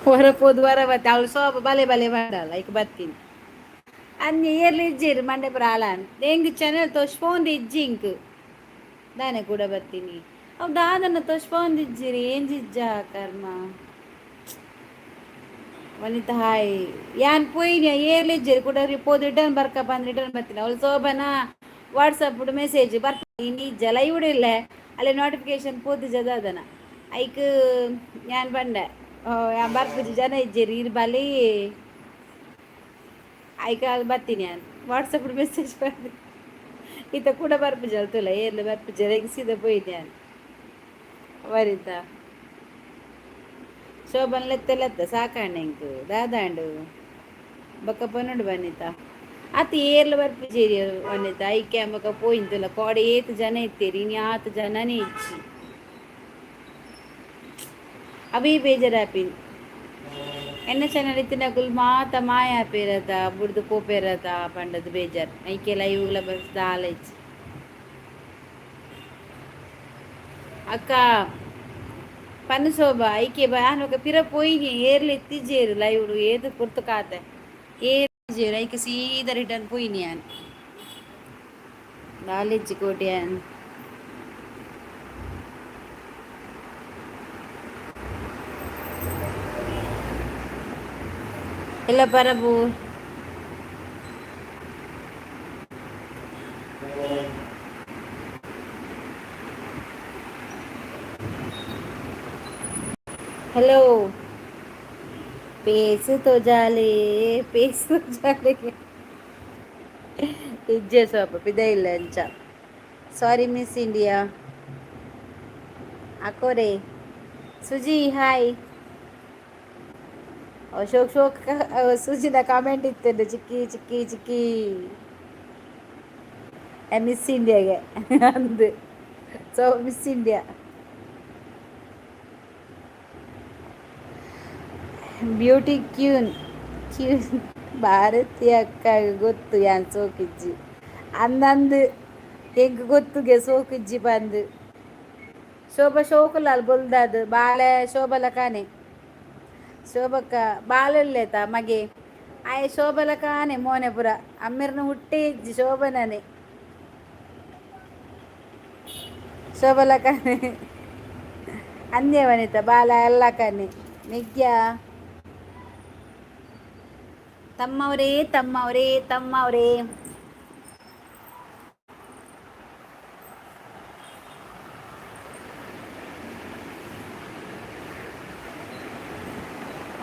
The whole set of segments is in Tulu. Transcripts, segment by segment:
ಹೊರ ಪೋದು ವರ ಬತ್ತಿ ಅವಳು ಸೋಪ ಬಲೆ ಬಲೆ ಮಾಡಲ್ಲ ಐಕ್ ಬತ್ತೀನಿ. ಅನ್ಯ ಏರ್ಲಿ ಇಜ್ಜೇರು ಮಂಡೆಪುರ ಆಲಾನ್ ಎಂಗ್ ಚಾನಲ್ ತೋಷ್ಪೊಂದು ಇಜ್ಜಿ ಇಂಕ್ ದಾನೆ ಕೂಡ ಬತ್ತೀನಿ. ಅವು ದಾದನ ತೋಷ್ಪೊಂದು ಇಜ್ಜಿರಿ ಏಂಜಿಜ್ಜ ಕರ್ಮ. ವನಿತಾ ಹಾಯ್. ಯಾನ್ ಪೋಯಿನಿ, ಏರ್ಲಿ ಇಜ್ಜೇರು ಕೂಡ. ಪೋದು ರಿಟರ್ನ್ ಬರ್ಕಪ್ಪ ಅಂದ್ರೆ ರಿಟರ್ನ್ ಬರ್ತೀನಿ. ಅವಳು ಶೋಭನಾ ವಾಟ್ಸಪ್ ಮೆಸೇಜ್ ಬರ್ತೀನಿ ಇಜ್ಜ, ಲೈವ್ ಇಲ್ಲ. ಅಲ್ಲಿ ನೋಟಿಫಿಕೇಶನ್ ಪೋದು ಜದಾದನ ಐಕ್ ಯಾನ್ ಬಂಡೆ ಯಾನ್ ಬರ್ಪುಜಿ, ಜನ ಇಜ್ಜೇರಿ ಇರ್ ಬಲಿ ಐಕ ಬರ್ತೀನಿ. ಯಾನ್ ವಾಟ್ಸಪ್ ಮೆಸೇಜ್ ಬರ್ದು ಈತ ಕೂಡ ಬರ್ಪುಜಿ ಅಲ್ತುಲ್ಲ ಏರ್ಲು ಬರ್ಪುಜಿ ಸೀದಾ ಪೋಯಿನಿ ಯಾನ್. ವನಿತಾ ಶೋಭನ್ ಲೆತ್ತ ಲೆತ್ತ ಸಾಕಾಂಡ ಎಂಕ್ ದಾದಾಂಡು ಬೊಕ್ಕ ಪನೊಡು. ವನಿತಾ ಅತ್ ಏರ್ಲ ಬರ್ಪುಜೇರಿ ವನಿತಾ. ಐಕೆ ಬೊಕ್ಕ ಪೋಯಿಂತುಲ್ಲ. ಕೋಡೆ ಏತ್ ಜನ ಇತ್ತೇರಿ, ಇನಿ ಆತ್ ಜನನೇ ಇಜ್ಜಿ. ಅವೇ ಬೇಜಾರಾಪಿನ್. ಎನ್ನ ಚಾನಲ್ ಇತ್ತಿನಕುಲು ಮಾತ ಮಾಯ ಆಪೇರತ, ಬುಡ್ದು ಪೋಪೇರತ ಪಂಡದು ಬೇಜಾರ್. ಐಕೆ ಲೈವ್ಲ ಬಸ್ ದಾಲ ಇಜ್ಜಿ. ಅಕ್ಕ ಪನ್ನು ಶೋಭಾ ಐಕೆ ಬ ಪಿರ ಪೋಯಿನಿ. ಏರ್ಲ ಇತ್ತಿಜ್ಜೇರು ಲೈವ್ ಏದು ಪೊರ್ತು ಕಾತೆ ಏರ್ ಐಕೆ ಸೀದಾ ರಿಟರ್ನ್ ಪೋಯಿನಿ ಯಾನ್. ದಾಲಿಜ್ಜಿ ಕೋಟ್ಯಾನ್. ಎಲ್ಲ ಪರಬು. ಹಲೋ, ಪೇಸು ತೋಜಾಲೆ, ಪೇಸು ತೋಜಾಲೆ. ಇಜ್ಜೆ ಸ್ವಲ್ಪ ಪಿದ ಇಲ್ಲ ಅಂಚ. ಸಾರಿ ಮಿಸ್ ಇಂಡಿಯಾ ಅಕೋರೆ. ಸುಜಿ ಹಾಯ್. ಅಶೋಕ್ ಶೋಕ್ ಸುಜಿನ ಕಾಮೆಂಟ್ ಇತ್ತು ಚಿಕ್ಕಿ ಚಿಕ್ಕಿ ಚಿಕ್ಕಿ ಮಿಸ್ ಇಂಡಿಯಾಗೆ ಅಂದು. So miss India beauty queen queen Bharati ಅಕ್ಕ ಗೊತ್ತು ಯಾನ್ ಸೋಕಿಜ್ಜಿ ಅಂದಂದು. ಎಂಕ್ ಗೊತ್ತುಗೆ ಸೋಕಿಜ್ಜಿ ಬಂದು. ಶೋಭಾ ಶೋಕುಲಾಲ್ ಬೊಲ್ದಾದ್ ಬಾಲೆ ಶೋಭಲ ಕಾನೆ. ಶೋಭಕ್ಕ ಬಾಲೆಲ್ಲೇತ ಮಗೆ ಆಯೆ ಶೋಭಲ ಕಾನೆ ಮೋನೆ ಪುರ ಅಮ್ಮೆರ್ನ ಹುಟ್ಟೆ ಇಜ್ಜಿ ಶೋಭನನೆ ಶೋಭಲ ಕಾನೆ ಅಂದೇ. ವನಿತ ಬಾಲ ಎಲ್ಲ ಕಾನೆ ನಿಗ್ಯ. ತಮ್ಮವರೇ ತಮ್ಮವರೇ ತಮ್ಮವರೇ.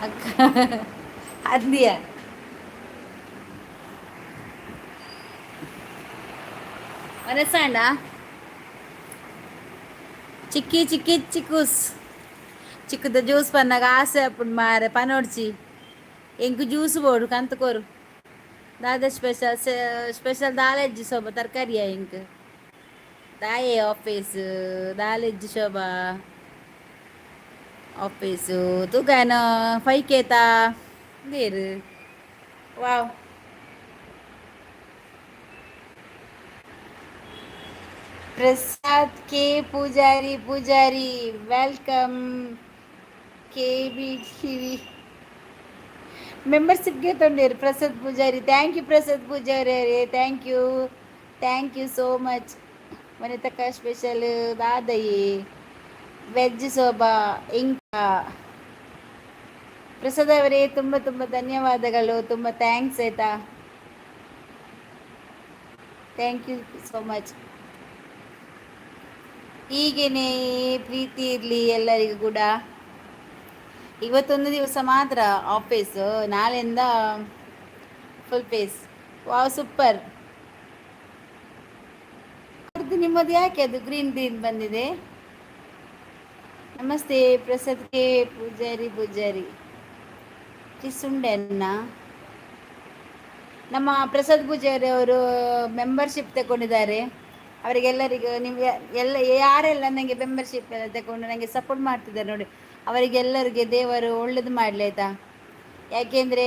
ಅಕ್ಕ ಅಂದಿಯ ಮನಸ್ಸಾಂಡ ಚಿಕ್ಕಿ ಚಿಕ್ಕಿ ಚಿಕ್ಕೂಸ್ ಚಿಕ್ಕದ ಜ್ಯೂಸ್ ಪನ್ನಾಗ ಆಸೆ ಆಪುಂಡು ಮಾರೆ. ಪನೋಡ್ಚಿ ಎಂಕ್ ಜ್ಯೂಸ್ ಬೋಡು ಕಂತುಕೋರು. ದಾದ ಸ್ಪೆಷಲ್? ಸ್ಪೆಷಲ್ ದಾಲೆಜ್ಜಿ ಶೋಭಾ, ತರಕಾರಿಯ ಎಂಕ್ ದಾಯೆ ಆಫೀಸ್ ದಾಲೆಜ್ಜಿ ಶೋಭಾ ಆಫೀಸು ತೂಗಾನ ಫೈಕೇತಾ ದೇರು. Wow. Prasad K Pujari Pujari welcome. K B TV ಮೆಂಬರ್ಶಿಪ್ಗೆ ತೊಂಡೇರು Prasad Poojary. Thank you Prasad Poojary ಅವರೇ, thank you, thank you so much. ವನಿತಕ್ಕ special ದಾದಯಿ ವೆಜ್ ಶೋಭಾ ಇಂಕ. ಪ್ರಸಾದ್ ಅವರೇ, ತುಂಬ ತುಂಬ ಧನ್ಯವಾದಗಳು, ತುಂಬ thanks ಆಯ್ತಾ. Thank you so much. ಹೀಗೇನೆ ಪ್ರೀತಿ ಇರಲಿ ಎಲ್ಲರಿಗೂ ಕೂಡ. ಇವತ್ತೊಂದು ದಿವಸ ಮಾತ್ರ ಆಫೀಸು, ನಾಳೆಯಿಂದ ಫುಲ್ ಪೇಸ್. Wow, super. ನಿಮ್ಮದು ಯಾಕೆ ಅದು ಗ್ರೀನ್ ಗ್ರೀನ್ ಬಂದಿದೆ? ನಮಸ್ತೆ ಪ್ರಸಾದ್ ಕೆ ಪೂಜಾರಿ ಪೂಜಾರಿ ಕಿಸುಂಡೆನ್ನ. ನಮ್ಮ ಪ್ರಸಾದ್ ಪೂಜಾರಿ ಅವರು ಮೆಂಬರ್ಶಿಪ್ ತಗೊಂಡಿದ್ದಾರೆ. ಅವರಿಗೆಲ್ಲರಿಗೂ, ನಿಮಗೆ ಎಲ್ಲ ಯಾರೆಲ್ಲ ನನಗೆ ಮೆಂಬರ್ಶಿಪ್ ಎಲ್ಲ ತಗೊಂಡು ನನಗೆ ಸಪೋರ್ಟ್ ಮಾಡ್ತಿದ್ದಾರೆ ನೋಡಿ, ಅವರಿಗೆಲ್ಲರಿಗೆ ದೇವರು ಒಳ್ಳೇದು ಮಾಡಲಿ ಆಯಿತಾ. ಯಾಕೆಂದರೆ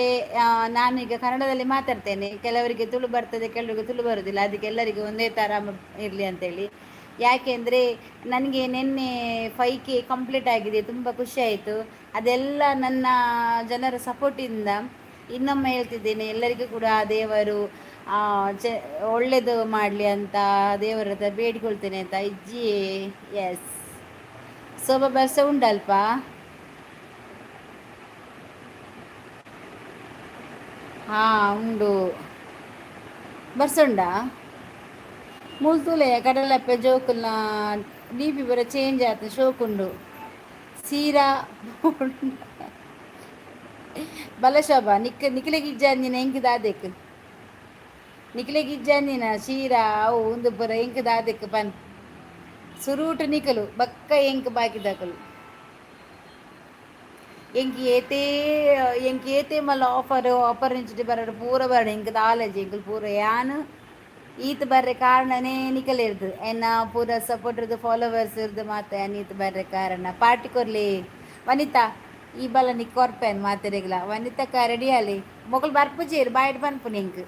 ನಾನೀಗ ಕನ್ನಡದಲ್ಲಿ ಮಾತಾಡ್ತೇನೆ. ಕೆಲವರಿಗೆ ತುಳು ಬರ್ತದೆ, ಕೆಲವರಿಗೆ ತುಳು ಬರೋದಿಲ್ಲ. ಅದಕ್ಕೆ ಎಲ್ಲರಿಗೂ ಒಂದೇ ಥರ ಇರಲಿ ಅಂತೇಳಿ. ಯಾಕೆಂದರೆ ನನಗೆ ನಿನ್ನೆ 5K complete ಆಗಿದೆ, ತುಂಬ ಖುಷಿ ಆಯಿತು. ಅದೆಲ್ಲ ನನ್ನ ಜನರ ಸಪೋರ್ಟಿಂದ. ಇನ್ನೊಮ್ಮೆ ಹೇಳ್ತಿದ್ದೇನೆ, ಎಲ್ಲರಿಗೂ ಕೂಡ ದೇವರು ಒಳ್ಳೆಯದು ಮಾಡಲಿ ಅಂತ ದೇವರ ಹತ್ರ ಬೇಡಿಕೊಳ್ತೇನೆ ಅಂತ. ಇಜ್ಜಿ, ಎಸ್, ಶೋಭಾ, ಬರ್ಸ ಉಂಡಲ್ಪ? ಹಾಂ, ಉಂಡು. ಬರ್ಸ ಉಂಡಾ? ಮೂಲು ಕಡಲಪ್ಪೆ ಜೋಕುಲ್ನ ಡಿ ಪಿ ಪೂರ ಚೇಂಜ್ ಆತು, ಶೋಕುಂಡು. ಸೀರಾ ಬಲ ಶೋಭಾ, ನಿಕ್ ನಿಕ್ಲೆಗ್ ಇಜ್ಜಾಂದಿನ ಎಂಕ್ ದಾದೆಕ್? ನಿಕ್ಲೆಗ್ ಇಜ್ಜಾಂದಿನ ಸೀರಾ ಅವು ಉಂದು ಪೂರ ಎಂಕ್ ದಾದೆಕ್ ಪನ್? ಸುರೂಟು ನಿಕಲು, ಬಕ್ಕ ಎಂಕ್ ಬಾಕಿದಕುಲು. ಎಂಕ್ ಏತೇ, ಎಂಕ್ ಏತೇ ಮಲ್ಲ ಆಫರ್ ಆಪರ್ಚುನಿಟಿ ಬರಡ್, ಪೂರ ಬರಡ್, ಎಂಕ್ ದಾಲಜಿ. ಎಂಕುಲು ಪೂರ ಯಾನ್ ಈತ್ ಬರ್ರೆ ಕಾರಣನೇ ನಿಕಲೆರ್ದು, ಎನ್ನ ಪೂರ ಸಪೋರ್ಟ್ ಇರ್ದು, ಫಾಲೋವರ್ಸ್ ಇರ್ದು ಮಾತ ಯಾನ್ ಈತ್ ಬರ್ರೆ ಕಾರಣ. ಪಾರ್ಟಿ ಕೊರ್ಲಿ ವನಿತಾ, ಈ ಬಲ ನಿಕ್ ಕೊರ್ಪೇನ್ ಮಾತೆರೆಗ್ಲ. ವನಿತಕ್ಕ ರೆಡಿ ಆಲಿ. ಮೊಕುಲು ಬರ್ಪುಜೆರ್, ಬಾಯಿಡ್ ಪನ್ಪುನಿ ಎಂಕ್.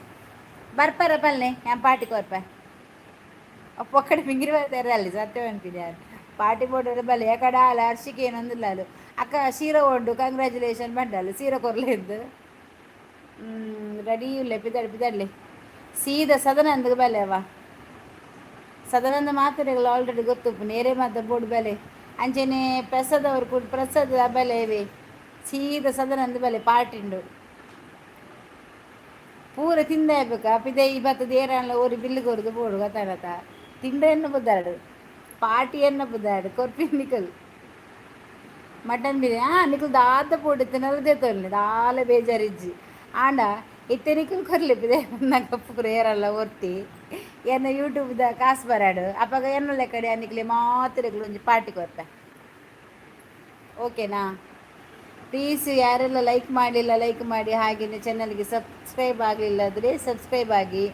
ಬರ್ಪರ ಪಲ್ನೆ, ಯಾನ್ ಪಾರ್ಟಿ ಕೊರ್ಪೆ. ಪೊಕ್ಕಡೆ ಪಿಂಗಿರಿ ಅಲ್ಲಿ ಸತ್ಯ ಪನ್ಪಿನಿ ಯಾನ್. ಪಾರ್ಟಿ ಬೋರ್ಡ್ ಬಲೆ ಎಕಡ ಆಲ ಅರ್ಶಿಕೆ ಏನೊಂದಿಲ್ಲ. ಅಕ್ಕ ಸೀರೆ ಉಂಡು, ಕಂಗ್ರ್ಯಾಚುಲೇಷನ್ ಪಂಡಲು, ಸೀರೆ ಕೊರ್ಲೆಂದು. ರೆಡಿ ಉಲ್ಲೆ, ಪಿದಡ್ ಪಿದಡ್ಲೆ, ಸೀದಾ ಸದನಂದಗೆ ಬಲೆ ಅವ. ಸದಾನಂದ ಮಾತೆರೆಗ್ಲ ಆಲ್ರೆಡಿ ಗೊತ್ತುಪ್ಪು, ನೇರೆ ಮಾತ ಬೋರ್ಡ್ ಬಲೆ. ಅಂಚೆನೆ ಪ್ರಸಾದ್ ಅವರು ಕೂಡ, ಪ್ರಸಾದ್ ಬಲೆ ಇವೆ. ಸೀದಾ ಸದಾನಂದ ಬಲೆ, ಪಾರ್ಟಿಂಡು ಪೂರ ತಿಂದಾಯ್ಬೇಕಾ. ಪಿದೈ ಬತ್ತದ ಏರಾನ್ಲ ಓರಿ ಬಿಲ್ಲು ಕೊರ್ದು ಬೋಡು, ಗೊತ್ತಾಗತ್ತ? ತಿಂಡ ಎನ್ನ ಬುದ್ದಾಡು, ಪಾರ್ಟಿ ಎನ್ನ ಬುದ್ದಾಡು, ಕೊರ್ಪಿ ನಿಕಲ್ ಮಟನ್ ಬಿರಿಯಾನಿ. ನಿಕುಲು ದಾದ ಪೋಡು ತಿನ್ನಲದೇ ತೊಲ್ನಿ, ದಾಲ ಬೇಜಾರಿಜ್ಜಿ. ಆಂಡ ಇತ್ತೆ ನಿಕುಲು ಕೊರ್ಲೆ, ಪಿದೈ ಬನ್ನಗ ಪೂರ ಏರಲ್ಲ ಒರ್ತಿ ಎನ್ನ ಯೂಟ್ಯೂಬ್ದ ಕಾಸು ಬರಾಡು. ಅಪಗ ಎನ್ನ ಲೆಕ್ಕಡೆ ನಿಕ್ಲೆ ಮಾತ್ರೆಗಳು ಒಂಜಿ ಪಾರ್ಟಿ ಕೊರ್ಪೆ, ಓಕೆನಾ? ಪ್ಲೀಸ್, ಯಾರೆಲ್ಲ ಲೈಕ್ ಮಾಡಲಿಲ್ಲ ಲೈಕ್ ಮಾಡಿ. ಹಾಗೆಯೇ ಚಾನಲ್ಗೆ ಸಬ್ಸ್ಕ್ರೈಬ್ ಆಗಲಿಲ್ಲ ಅಂದರೆ ಸಬ್ಸ್ಕ್ರೈಬ್ ಆಗಿ.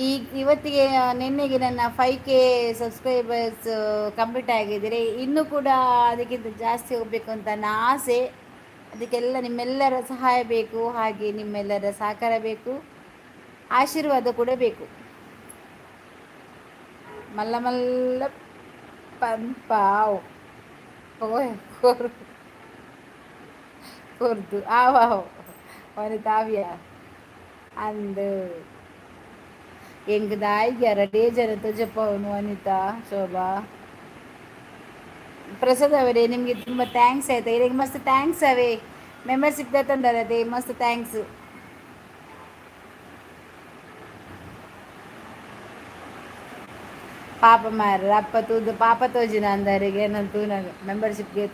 ಈಗ ಇವತ್ತಿಗೆ ನಿನ್ನೆಗೆ ನನ್ನ 5K subscribers complete ಆಗಿದ್ದರೆ, ಇನ್ನೂ ಕೂಡ ಅದಕ್ಕಿಂತ ಜಾಸ್ತಿ ಹೋಗಬೇಕು ಅಂತ ನನ್ನ ಆಸೆ. ಅದಕ್ಕೆಲ್ಲ ನಿಮ್ಮೆಲ್ಲರ ಸಹಾಯ ಬೇಕು, ಹಾಗೆ ನಿಮ್ಮೆಲ್ಲರ ಸಹಕಾರ ಬೇಕು, ಆಶೀರ್ವಾದ ಕೂಡ ಬೇಕು. ಮಲ್ಲ ಮಲ್ಲ ಪಂಪಾವ್ ಕೊರ್ದು ಆವ್ ಆವ್ ವನಿತಾವ್ಯ ಅಂದು ಎಂಕ್ ದಾಯಿಗ್ಯಾರ ಡೇಜರ್ ತೋಜಪ್ಪವನು. ವನಿತಾ, ಶೋಭಾ, ಪ್ರಸಾದ್ ಅವರೇ, ನಿಮಗೆ ತುಂಬ thanks ಆಯ್ತಾ? ಇಲ್ಲಿಗೆ ಮಸ್ತ್ thanks ಅವೇ. ಮೆಂಬರ್ಶಿಪ್ ತಂದರದೆ, ಮಸ್ತ್ thanks. ಪಾಪ ಮಾರ ಅಪ್ಪ ತೂದು ಪಾಪ ತೋಜಿನ ಅಂದರಿಗೆ ತೂನಾಗ ಮೆಂಬರ್ಶಿಪ್ಗೆ.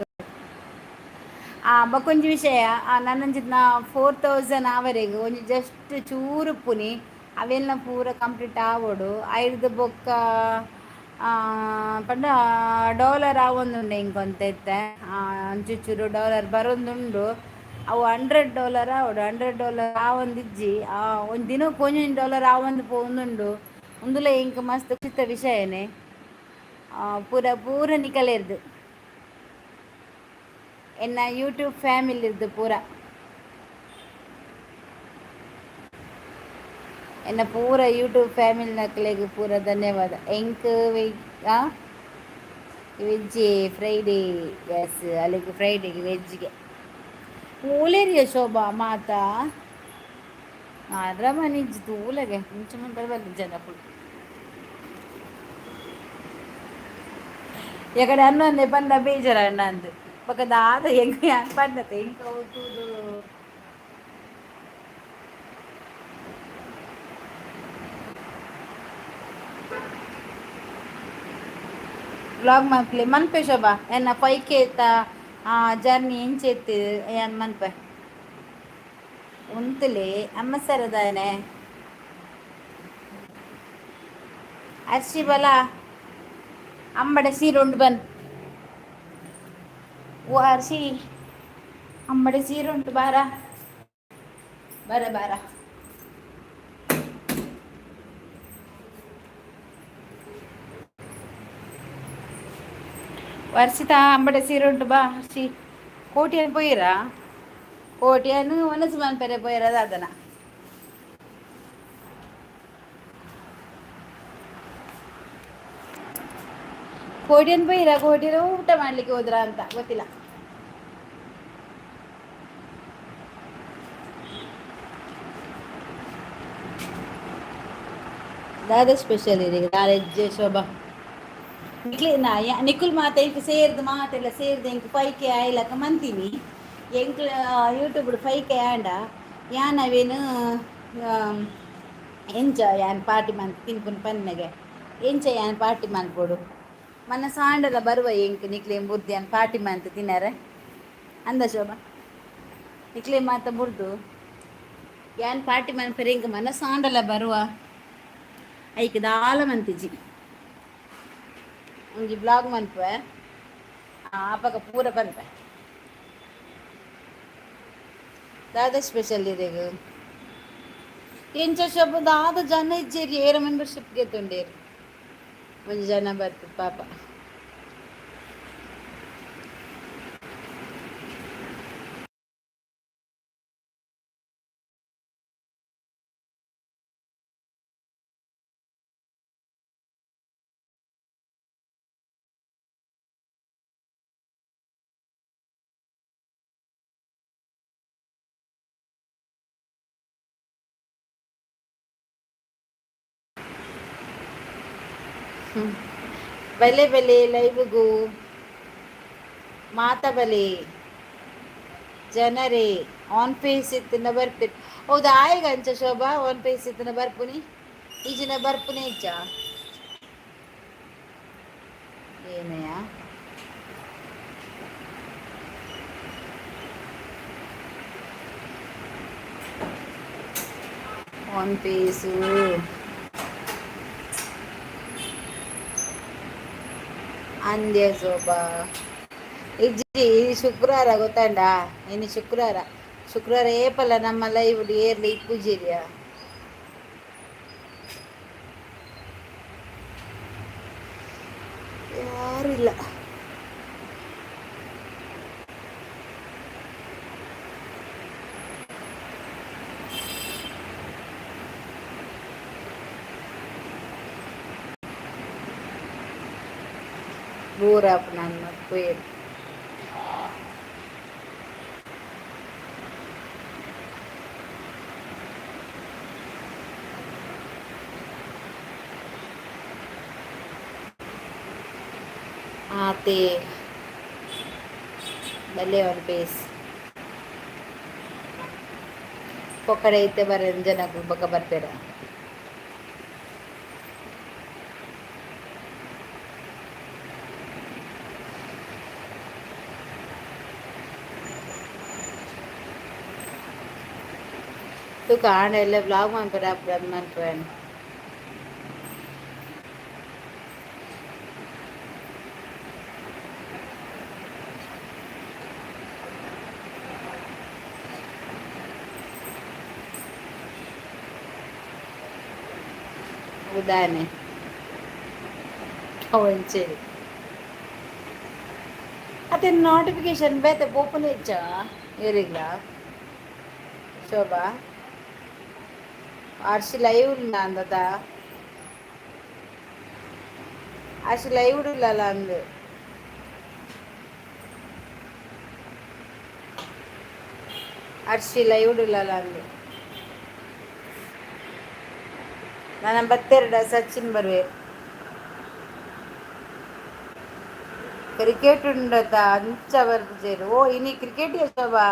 ಬೊಕೊಂಜಿ ವಿಷಯ, ನನ್ನಂಚಿನ 4000 ಆವರೆಗೆ ಒಂಜಿ ಜಸ್ಟ್ ಚೂರು ಪುನಿ, ಅವೆಲ್ಲ ಪೂರ ಕಂಪ್ಲೀಟ್ ಆವೊಡು. ಐರ್ದ್ ಬೊಕ್ಕ ಪಂಡ ಡಾಲರ್ ಆವೊಂದುಂಡು ಇಂಕೊಂತ ಇತ್ತೆ. ಅಂಚುಚೂರು ಡಾಲರ್ ಬರೊಂದುಂಡು. ಅವು $100 ಆವೊಡು. $100 ಆವೊಂದಿಜ್ಜಿ. ಒಂಜಿ ದಿನಕ್ಕೆ ಒಂಜೊಂಜಿ ಡಾಲರ್ ಆವೊಂದು ಪೋವೊಂದುಂಡು. ಉಂದುಲ ಎಂಕ್ ಮಸ್ತ್ ಖುಷಿತ ವಿಷಯನೇ. ಪೂರ ಪೂರ ನಿಕಲೆರ್ದು, ಎನ್ನ ಯೂಟ್ಯೂಬ್ ಫ್ಯಾಮಿಲಿರ್ದು, ಪೂರ ಎನ್ನ ಪೂರ ಯೂಟ್ಯೂಬ್ ಫ್ಯಾಮಿಲಿನಕ್ಲೆಗ್ ಪೂರ ಧನ್ಯವಾದ. ಎಂಕ್ ವೆಜ್ ಫ್ರೈಡೇ, ಎಸ್, ಅಲ್ಲಿಗೆ ಫ್ರೈಡೆಗೆ ವೆಜ್ಗೆ. ಓಲೇರಿಯ ಶೋಭಾ ಮಾತಾ ಅರಮನಿಜ್ ತೂಲಗೆ ಮುಂಚೆ ಮುಂಚೆ ಜನಕುಲು ಎಕಡೆ ಅನ್ನೊಂದೆ ಪಂಡ ಬೇಜಾರ ಅಣ್ಣ ಅಂದು. ಬೊಕ ದಾದ ಎಂಕ್ ಯಾನ್ ಪಂಡತೆ ಎಂಕ್ ಅವು ತೂದು. ವ್ಲಾಗ್ ಮನ್ಪುಲೆ, ಮನ್ಪೆ ಶೋಭಾ. ಎನ್ನ 5K journey ಎಂಚ ಇತ್ತು ಯಾನ್ ಮನ್ಪೆ. ಉಂತುಲೆ ಅಮ್ಮ ಸರದಾನೆ. ಅರ್ಶಿ ಬಲ, ಅಂಬಡೆ ಸೀರೆ ಉಂಡು ಬನ್. ಓ ಅರ್ಶಿ, ಅಂಬಡೆ ಸೀರೆ ಉಂಟು, ಬಾರ ಬಾರ ಬಾರ. ವರ್ಷಿತಾ, ಅಂಬಡೆ ಸೀರೆ ಉಂಟು ಬಾ. ಹರ್ಷಿ ಕೋಟಿಯನ್ ಪೋಯಿರಾ? ಕೋಟಿಯನ್ ಒನಸು ಮನ್ಪೆರೆ ಪೋಯಿರ ದಾದನ? ಕೋಡಿಯನ್ ಬೈರ ಕೋಡಿಯರ ಊಟ ಮಾಡ್ಲಿಕ್ಕೆ ಹೋದ್ರ ಅಂತ ಗೊತ್ತಿಲ್ಲ. ದಾದ ಸ್ಪೆಷಲ್ ಇದೆ ದಾರೆಜ್ಜೆ ಶೋಭಾ? ನಿಕ್ಲೆ ನಾ ನಿಖುಲ್ ಮಾತ ಇಂಕ್ ಸೇರ್ದು ಮಾತೆಲ್ಲ ಸೇರ್ದು ಇಂಕ್ 5K ಆಯ್ಲಕ್ಕ ಮಂತೀನಿ. ಎಂಕ್ ಯೂಟ್ಯೂಬ್ 5K ಆಂಡ ಯಾನ್ ಅವೇನು ಎಂಚ ಯಾನ್ ಪಾರ್ಟಿ ಮಂತ್ ತಿನ್ಪುನ ಪನ್ನೆಗೆ ಎಂಚ ಯಾನ್ ಪಾರ್ಟಿ ಮನ್ಪೊಡು ಮನ ಸಾಂಡಲ ಬರುವ ಎಂಕ್ ನಿಕ್ಲೆ ಬುರ್ದು ಯಾನ್ ಪಾರ್ಟಿ ಮಂತ್ ತಿನ್ನರೆ ಅಂದ ಶೋಭಾ. ನಿಕ್ಲೆ ಮಾತ ಬುರ್ದು ಯಾನ್ ಪಾರ್ಟಿ ಮನ್ಪೆರೆ ಎಂಕ್ ಮನ ಸಾಂಡಲ ಬರುವ ಐಕ್ ದಾಲ ಮಂತಿಜಿ. ಒಂಜಿ ಬ್ಲಾಗ್ ಮನ್ಪುವೆ ಆಪಗ ಪೂರ ಪನ್ಪೆ. ದಾದ ಸ್ಪೆಷಲ್ ಇರೆಗ್ ಎಂಚ ಶೋಭ? ದಾದ ಜನ ಇಜ್ಜೆರ್ ಏರ ಮೆಂಬರ್ಶಿಪ್ ಗೆತ್ತುಂಡೇರು. ಒಂಜಿ ಜನ ಬರ್ತದೆ ಪಾಪ. ಬಲೆ ಬಲೆ ಲೈವ್ಗೂ ಮಾತ ಬಲೆ ಜನರೇ. ಆನ್ ಫೇಸ್ ಇತ್ತಿನ ಬರ್ಪೆ. ಹೌದಾ? ಆಯ್ಗ ಅಂಚ ಶೋಭಾ, ಆನ್ ಫೇಸ್ ಇತ್ತಿನ ಬರ್ಪುನಿ ಈಜಿನ ಬರ್ಪುನಿ ಇಜ್ಜ ಏನಯ್ಯ? ಆನ್ ಫೇಸು ಅಂದ್ಯ ಶೋಭಾ. ಇಜ್ಜಿ, ಈ ಶುಕ್ರವಾರ ಗೊತ್ತಂಡ ಇನ್ನು ಶುಕ್ರವಾರ ಶುಕ್ರವಾರ ಏಪಲ್ಲ ನಮ್ಮ ಲೈವ್ ಏರ್ಲಿ ಇಪ್ಪುಜಿರಿಯ. ಯಾರಿಲ್ಲ. ಬೋರ್ ನನ್ನ ಪೋಯೆರ್. ಆತೆ ಬಲ್ಲೆ ಒನ್ ಪೇಸ್ ಪೊಕ್ಕಡೆ ಇತ್ತೆ ಬರ ಜನ ಬೊಕ್ಕ ಬರ್ಪೇರ. ತೂಕ ಆಂಡ ಎಲ್ಲ ಬ್ಲಾಗ್ ಮನ್ಪೆರ ಮನ್ಪುವೆ. ಉದಾನೆ ಒಂಚೇರಿ ಅದೇ ನೋಟಿಫಿಕೇಶನ್ ಬೇತೆ ಪೋಪುನ ಇಜ್ಜ ಏರಿಗ್ಲ ಶೋಭಾ? ಅರ್ಶಿ ಲೈವ್ ಉಲ್ಲ ಅಂದದ. ಅರ್ಶಿ ಲೈವ್ ಉಳ್ಳಲ್ಲ ಅಂದು. ಅರ್ಶಿ ಲೈವ್ ಉಳ್ಳಲ್ಲ ಅಂದು. ನನ್ನ ಬತ್ತೆರಡ ಸಚಿನ್ ಬರುವೆ. ಕ್ರಿಕೆಟ್ ಉಂಡತ ಅಂಚ ಬರ್ಪುಜೆರ್. ಓ ಇನಿ ಕ್ರಿಕೆಟ್ ಶೋಭಾ?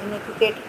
ಇನಿ ಕ್ರಿಕೆಟ್.